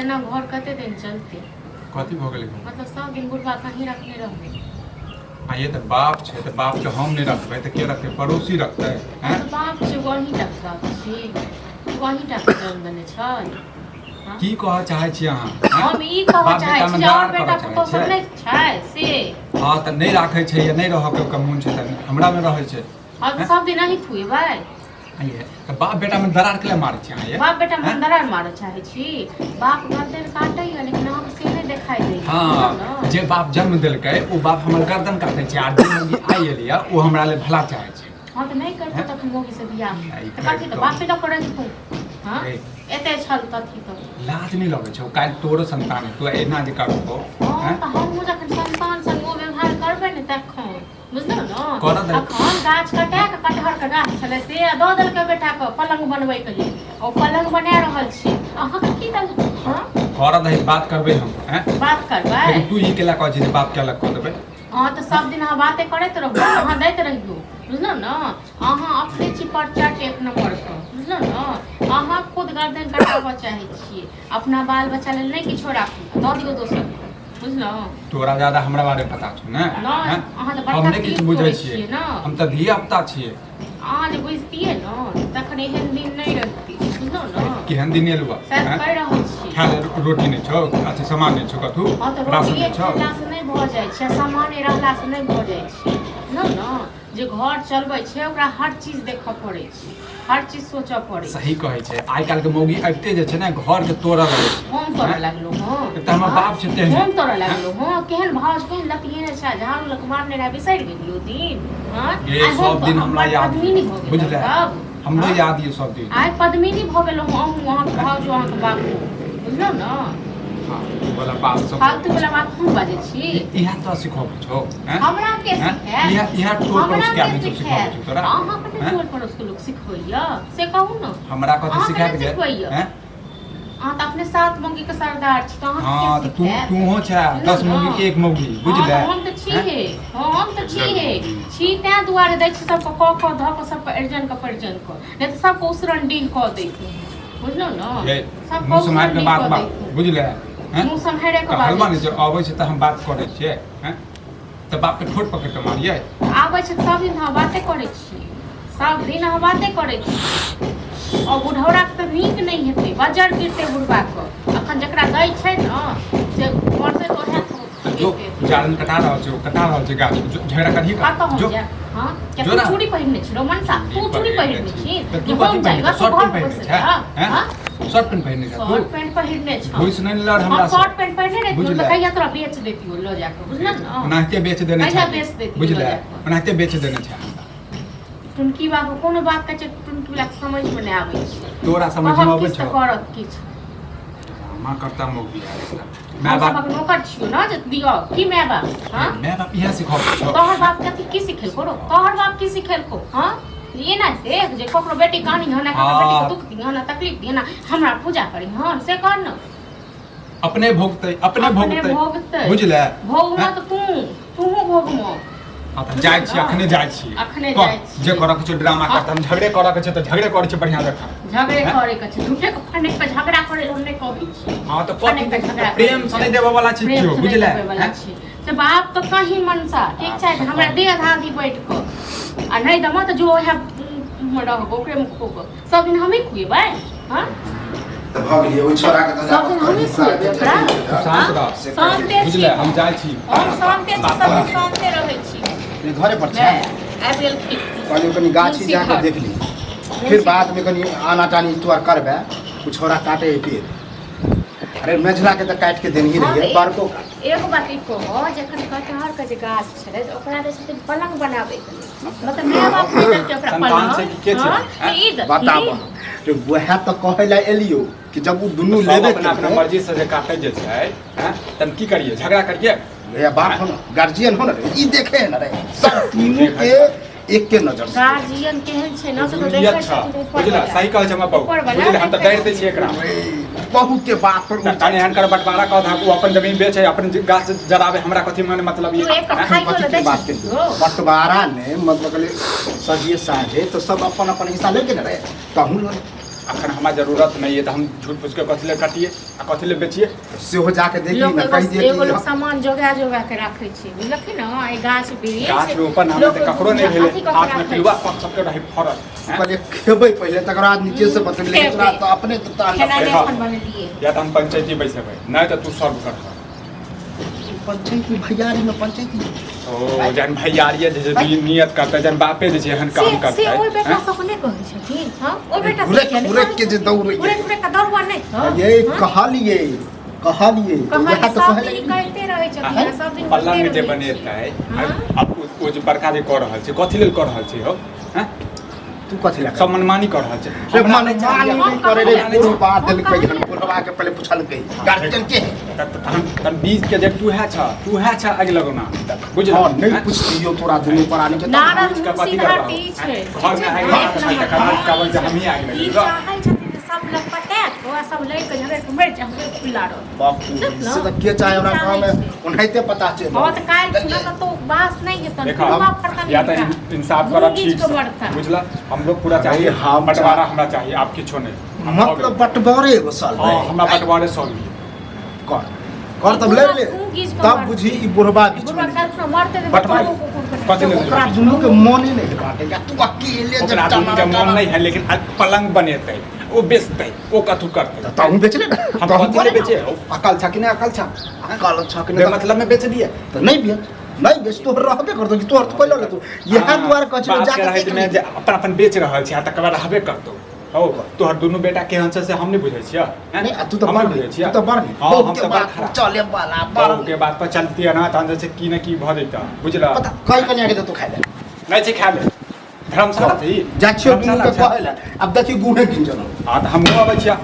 एना घर कते दिन चलतै? कथी भऽ गेलै घर? मतलब सब दिन बुढ़बा कहीं रखने रहबै। आ ये तऽ बाप छै, तऽ बापके हम नहि रखबै तऽ के रखतै? पड़ोसी रखतै? हैं? तऽ बाप छै, ओ अहीं टाके बाप छी, ओ अहीं टाके जन्म देने छै। हँ? की कहऽ चाहै छी अहाँ? हैं? हम ई कहऽ बाप चाहै बेटामे छी जे और दरार करऽ बेटा चाहै पुतोह सब छियै? नहि छै से। हँ, तऽ नहि राखै छै या नहि रहऽके ओकर मोन छै तऽ हमरामे रहै छै। हँ, तऽ सब दिन अहीं खुएबै? ये तऽ बाप बेटा में दरार के मारै छी अहाँ ये? बाप बेटा में हैं? दरार मारऽ चाहै छी? बाप गर्दन काटैया, लेकिन अहाँके से नहि देखाई दैया। हँ, ने? जे बाप जन्म देलकै ओ बाप हमर गर्दन काटै छै, आर जे मौगी आइ एलियै ओ हमरा लेल भला चाहै छै। हँ, तऽ नहि करतौ हैं? तखन मौगी से बियाह ई तऽ कथी तऽ करितौ। बापे लऽ कऽ रहितौ? हँ, ए। एते छल तथी तऽ लाज नहि लगै छौ? काल्हि तोरो संतान हेतौ, एना जे करबो? हँ। हैं? तऽ हमहूँ जखन संतान संग ओ व्यवहार करबै ने तखन बुझलहुँ ने। करऽ दे। अखन गाछ कटा कऽ, कटहरके गाछ छलै से दऽ देलकै बेटाके पलङ्ग बनबैके लेल, ओ पलङ्ग बना रहल छै। अहाँके की दल? हँ, करऽ दही, बात करबै हम। हैं? बात करबै। लेकिन तू ई केला कहै छी जे बाप के अलग कऽ देबै? अहाँ तऽ सब दिन अहाँ बाते करैत रहू, अहाँ दैत रहियौ, बुझलहुँ ने? अहाँ अपने छी परचट एक नम्बरके, बुझलहुँ ने? अहाँ खुद गर्दन कटाबऽ चाहै छियै। अपना बाल बच्चा लेल नहि किछो राखू, दऽ दियौ दोसरके, बुझलहुँ? तोरा ज्यादा हमरा बारे में पता छौ ने? नहि। हैं? अहाँ तऽ हम बड़का नहि किछु तीर्थ बुझै करै छियै छियै ने। हम तऽ धिया पुता छियै। अहाँ जे बुझतियै ने तखन एहन दिन नहि रहितै, बुझलहुँ ने? केहन दिन एलुआ? सएह हैं? कहि रहल छी। खाय ले रोटी नहि छौ, अथी सामान नहि छौ कथू, हँ, तऽ राशन रोटिए नहि छौ। खेलासँ नहि भऽ जाइ छै, सामाने रहलासँ नहि भऽ जाइ छै, बुझलहुँ ने? जे घर चलबै छै ओकरा हर चीज देखऽ पड़ै छै, हर चीज सोचऽ पड़ै छै। सही कहै छै। आइ काल्हि के मौगी आबिते जे छै ने घर के तोड़ऽ लगै छै। हम तोड़ऽ लागलहुँ? हँ। तऽ हमर बाप छै तेहने। हम तोड़ऽ लागलहुँ? हँ, केहन भाउज केहन लतियेने छै, झाड़ू लऽ कऽ मारने रहै, बिसरि गेलियै ओ दिन? हँ। ये आइ हम सब दिन हमरा बड़ याद पद्मिनी भऽ गेलहुँ बुझले सब। हमरो हँ? याद ये सब दिन। आइ पद्मिनी भऽ गेलहुँ अहूँ, अहाँके भाउजो, अहाँके बापो, बुझलहुँ ने? हाँ, वाला बात सब। फालतू वाला बात हम बाजै छी? इएह तोरा सिखबै छौ? हैं? हमरा के हैं? सिखायत? इएह इएह टोल हमरा पड़ोस के के आदमी सब सिखबै सिखायत? छौ तोरा? अहाँके ने हैं? टोल पड़ोस के लोक सिखबैया, से कहू ने। हमरा कथी अहाँके सिखायत नहि गे? सिखबैया? हैं? अहाँ तऽ अपने सात मौगी के सरदार छी, तऽ अहाँ हाँ, के तऽ तू सिखायत? तूहो छै 10 ने। मौगी के एक मौगी। हँ, बुझले? तऽ हम तऽ छी हैं? हे, हँ, हम तऽ छी हे छी, तैं दुआरे दै छी सबके कऽ कऽ धऽ कऽ सबके अरिजन कऽ परिजन कऽ, नहि तऽ सबके उसरन डीह कऽ दैतहुँ, बुझलहुँ ने? ये सबके मुँह सम्हारि उसरन के डीह बात कऽ बात दैतहुँ। बुझले? हैं? मुँह सम्हारे कऽ तऽ हलवा बाजै नहि छी। जे अबै छै तऽ हम बात करै छियै। हैं? तऽ बापके ठोर पकड़ि कऽ मारियै? आबै छै तऽ सब दिन अहाँ बाते करै छी, सब दिन अहाँ बाते करै छी। और बुढ़ौराके तऽ नीक नहि हेतै, बजर गिरतै बुढ़बाके। अखन जकरा दै छै ने से मरतै तऽ ओएह तऽ जो खेतै। जारन कटा रहल छै, ओ कटा रहल छै गाछ, जो झगड़ा करही। कतऽ हम जो। जायब? हँ, किया जो तू ना। चूड़ी पहिरने छी रो मनसा? तू चूड़ी पहिरने छी तऽ तू जे कथी हम पहिरने जाइब छै? शर्ट तू पैंट घर पहिरने बैसल छै? रह? हैं? हँ? शर्ट पैंट पहिरने छै तू? शर्ट पैंट पहिरने छौ। घुसि नहि लड़ हम हमरा से। शर्ट पैंट पहिरने रहितियौ बुझले। तऽ कहिया तोरा बेच देतियौ लऽ जाकऽ, बुझल ने? ओनाहिते बेच देने कहिया छै। बेच देतियौ लऽ बुझले? जाकऽ? ओनाहिते बेच देने छै हमरा। टुनकी बाबू कोनो बात कहै छै, टुनकी वला के समझमे नहि आबै छै। तोरा समझमे कहब अबै किछु छौ? तऽ करत किछु। माँ करता मौगी आयल एकटा। माय हम बाप सबक नौकर छियौ ने जे दिअ की माय बाप? हँ, माय बाप इएह सिखबै छौ? तोहर बाप कथी की सिखेलको रो? तोहर बाप की सिखेलको? हँ, ये ना देख जे ककरो बेटी कानी हन, ककरो बेटी के हाँ। दुख दिहन, तकलीफ दिहन, हमरा पूजा करी हन, से कर न। अपने भोगतै, अपने अपने भोगतै। भोगतै। बुझले? भोगमे हैं? तऽ तू तूहू भोगमो। हाँ, तऽ जाइ छी, अखने जाइ छी। अखने कर, जाइ छी। जे करऽ के छौ ड्रामा कर, तऽ हम झगड़े करऽ के छै तऽ झगड़े करै छै बढ़ियां जकाँ। झगड़े हैं? करे के छै झूठे के, फने के झगड़ा करे लए हम नहि कहै छी। हाँ, तऽ फने कथी के झगड़ा प्रेम करै से नहि छै। देबऽ वाला छी प्रेम केओ से नहि बुझले? देबै वाला हैं? छी से बाप तऽ कहीं मनसा ठीक छै, बाप हमरा तऽ दे आधा आधी बैठ कऽ, आ नहि देबऽ तऽ जो ओएह मे रहबो, ओकरे मे खोबो, सब दिन हमही खुएबै? हँ, तऽ भऽ गेलियै ओहि छोड़ाके तऽ सब दिन हमही खुएबै ओकरा? तू शान्त रह। से शान्ते छी। बुझले? हम जाइ छी। हम शान्ते छी, सब दिन शान्ते रहै छी। नहि, घरे पर छै। आबि गेलखिन। कहलियै कनि गाछी मुंशी जाके घर। देख ली, फिर बादमे कनि आना टानी तू आर करबै। ओ छोड़ा काटे है पेड़। अरे मेझला के तऽ काटि के देनही हँ, रहियै तऽ बड़को काट। एगो बात ई कहो, जखन कटहर के जे गाछ छलै तऽ ओकरा दै छथिन पलंग बनाबै के लेल, मतलब माय बाप नहि देलकै ओकरा संतान छै पलंग? कि के छै? हँ, तऽ ई देलखिन। बताबऽ रे, वएह तऽ कहै लए एलियौ कि जब ओ दुनू सब लेबे अपना अपना केलकै। मर्जी से जे काटे जे छै, हैं, तऽ हम की करियै? झगड़ा करियै? भैया बाप हो ना, गार्जियन हो ना रे, ई देखे है ना रे, सब तीनों के एक के नजर से। गार्जियन केहन छै ने से तऽ दुनिया देखै छा छथिन ऊपर बुझला? वाला। सही कहै छै हमर बहू। ऊपर वाला बुझले? हम तऽ देखै डारि दै छियै एकरा। रे, बहुते बात पर तऽ तनि एहन कर बंटवारा कऽ दहक, ओ अपन जमीन बेचे, अपन जे गाछ जराबे, हमरा कथी माने मतलब तू ये? एक कप खाइयो कथी लए के दै बात छथिन केलियौ हो। बंटवारा ने मतलब कहले सजिए साझे तो सब अपन अपन हिस्सा लेके ने रे, तहूँ लो। अखन हमरा जरूरत नहीं है तऽ हम झूठ फूस के कथी ले काटिए आ कथी ले बेचिए। सेहो जाके देखी लोक ने, एगो कहि दिए एगो कि लोक सामान जोगा जोगा के राखै छै, बुझलखिन ने? एहि गाछ वृक्ष गाछ रोपण हमरा लोक तऽ ककरो नहि भेलै, अथी कऽ के हाथ में राखै पिलुआ छै। पक सबके रहै फड़ल, हैं? पहिले खेबै पहिले, तकर बाद नीचे से बतेबै, लेकिन तोरा खेबै। तऽ अपने तऽ तांडव। खेनाइ नहि देखो। एखन बनेलियै। या तऽ हम पंचायती बैसेबै, नहि तऽ तू सर्व कर। पंचायती भैयारी में पंचायती ओ जहन भैयारिये जे छै नियत करतै, जहन बापे जे छै एहन काम से करतै, से ओहि बेटा हैं? सबके नहि कहै छथिन? हँ, ओहि बेटा घुरक सबके नहि घुरक कहै के जे छथिन? दौड़ै घुरक घुरक के दौड़बा नहि हँ? ये हँ? कहलिए कहलिए तऽ कहलिए, वएह तऽ सब कहले दिन कहिते रहै छथिन आ सब दिन पलंग होइते जे रहै छै। बनेतै हँ? आब ओ जे बड़का जे कऽ रहल छै, कथी लेल कऽ रहल छै हौ, हैं? तू कथी लए सब मनमानी कऽ रहल छै। रे हमरा नहि मनमानी चाहिए। नहि करे रे, हमरा नहि बुढ़बा हम देलकै हन, कहलियै। बुढ़बा के पहिले पुछलकै गार्जियन के है। तहन तहन बीज के जे तू है छ, तू है छ आगि लगौना, बुझल? हँ, नहि पुछतियौ तोरा दुनू प्राणी के तब नारद बीज के मुंशी कथी करबा? धरती छै। घर में आगि एक लगा नंबर। तकर बाद कहबै जे हमही आगि ई लगेबै। चाहै छथिन जे सब लग पटायत, ओकरा सब लड़ि कऽ झगड़ि कऽ मरि जाय, हमरे खुल्ला रहत। बाप रे, से तऽ के चाहे हमरा गाँव में ओनाहिते पता चलि हँ तऽ काल्हि सुनऽ कतौ बास नहि हेतनि, देखा फुलबा फड़तनि या तऽ हिनका। इंसाफ करब मुँह ठीक घीच कऽ से, मरता। बुझला? हम लोग पूरा चाहिए हम बंटवारा हमरा चाहिए, आप किछो नहीं। हम भऽ मतलब गेल। बटबारे एगो साल हाँ, हमरा बंटवारे सॉल्व कर कर तब ले ले, मुँह घीच कऽ तब मरतै। बुझी ई बुढ़बा बीच बुढ़बा में काल्हि खुना मरतै तऽ बटवारा। कुकुर कुकुर के कथी लेल? ओकरा दुनू के मोने नहीं बाटे या तू अकेले ओकरा दुनू के मन नहीं है, लेकिन आज पलंग बनेतै, ओ बेचतै, ओ कथू करतै। तऽ तहूँ बेच ले ने, हम तहूँ कथी ले करे बेचे? अकल छा कि नहि अकल छा? अकल छा कि नहि? मतलब में बेच दिए तऽ नहि बेच, नहि बेच, तोहर रहबे करतौ कि तोहर कोइ लऽ लेतौ? इएह दुआरे कहै छियौ बाप के जाके रहैत देख में ले। जे अपन अपन बेच रहल छै, आ तकर बाद रहबे करतौ। हौ, तोहर दुनू बेटा केहन छै से हम नहि बुझै छियै, हैं? नहि, आ तू तऽ हम बड़ नहि बुझै छियै। तू तऽ बड़ हाँ, हम बहू के तऽ बड़ बात खराब। चले वाला बड़ बहू के बात पर चलती ना तहन जे छै की ने की भऽ जैतऽ, बुझलऽ? पता कहि कनिया के देतौ खाइ लए। नहि छै खाय ले, धर्मशाला छै ई। जाइ छियौ दुनू धर्मशाला के छै। कहै लए, आब देखी गुहे गिंजल। हाँ तऽ हमहूँ अबै छियै।